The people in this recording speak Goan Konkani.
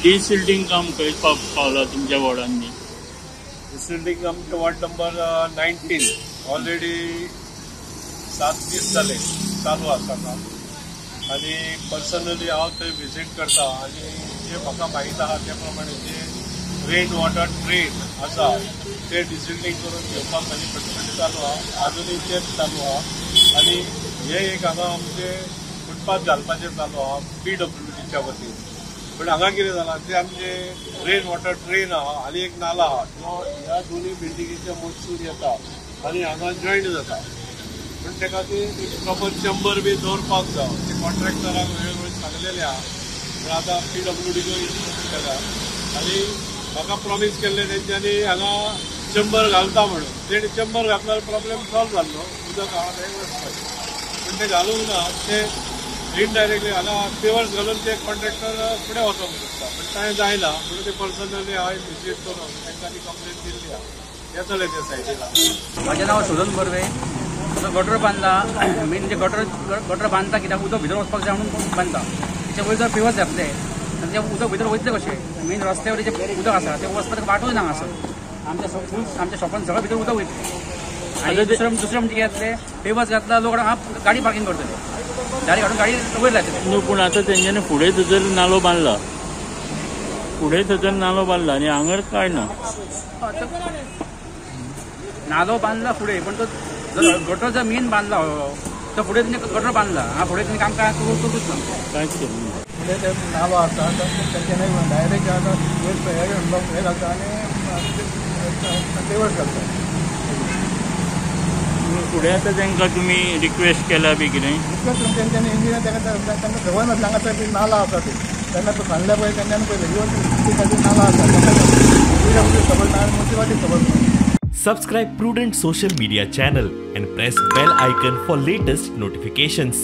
डिसिल्टिंग काम खंय पावला तुमच्या वॉर्डांनी? डिसिल्टिंग आमचे वॉर्ड नंबर 19 ऑलरेडी 7 दीस जाले चालू आसा काम आनी पर्सनली हांव थंय विजीट करता आनी जे म्हाका म्हायती आहा त्या प्रमाणे जे रेन वॉटर ड्रेन आसा ते डिसिल्टिंग करून घेवपाक म्हाजी कटकटी चालू आहा, आजुनूय तेच चालू आहा. आनी हे एक हांगा आमचे फुटपाथ घालपाचें चालू आहा पीडब्ल्यूडीच्या वतीन. पण हांगा कितें जालां ते आमचे रेन वॉटर ड्रेन आहा आनी एक नाला आहा तो ह्या दोनूय बिल्डिंगेच्या मदसून येता आनी हांगा जॉयंट जाता. पूण तेका ती प्रॉपर चेंबर बी दवरपाक जाय ते कॉन्ट्रॅक्टराक वेळोवेळी सांगलेले आहा. पूण आतां पीडब्ल्यूडीक इन्स्ट्रक्ट केला आनी म्हाका प्रॉमीस केल्लें तेंच्यांनी हांगा चेंबर घालता म्हणून. तेणी चेंबर घातल्यार प्रॉब्लेम सॉल्व जाल्लो, उदक आहा थंय वचपाचें. पूण ते घालूंक ना, ते इनडायरेक्टली हांगा पेवर्स घालून ते कॉन्ट्रॅक्टर फुडें वचोंक सोदता, पूण कांय जायना म्हणून ते पर्सनली हांवें विजीट करून तांकां ती कंप्लेन दिल्ली आहा. येतले ते सायडीला. म्हाजें नांव सुदन बर्वे. गटर बांदला मेन म्हणजे गटर बांदता कित्याक उदक भितर वचपाक जाय म्हणून बांदता. तेच्या वयर जर पेवर्स घातले जाल्यार तें उदक भितर वयतलें कशें? मेन रस्त्यावर जें उदक आसा तें वचपाक वाटूय ना हांगासर. आमच्या फूल आमच्या शॉपान सगळें भितर उदक वयतलें. आनी दुसरें म्हणजे कितें जातलें, पेवर्स घातला लोक हांगा गाडी पार्कींग करतले, गाडी हाडून गाडी वयर लायतले. न्हू पूण आतां तेंच्यांनी फुडें थंयसर नालो बांदला, फुडें थंयसर नालो बांदला आनी हांगर कांय ना. नालो बांदला फुडें, पण तो जर गटर जर मेन बांदला तो फुडें तेणी गटर बांदला हा फुडें तेणी काम काय करूच ना, कांयच केलें ना. फुडें ते नालो आसा तेंच्यांनी डायरेक्ट आतां वयर हे घालता आनी पेवर्स घालता. फुडें आतां तांकां तुमी रिक्वेस्ट केला बी कितें? रिक्वेस्ट तेंच्यांनी इंजिनियर तांकां खबर नासलें हांगा थंय नाला आसा ते तेन्ना सांगल्या पळय तेंच्यांनी पळयलें इवन खातीर नाला आसा खबर ना, मुन्सिपालिटी खबर ना. Subscribe Prudent Social Media channel and press bell icon for latest notifications.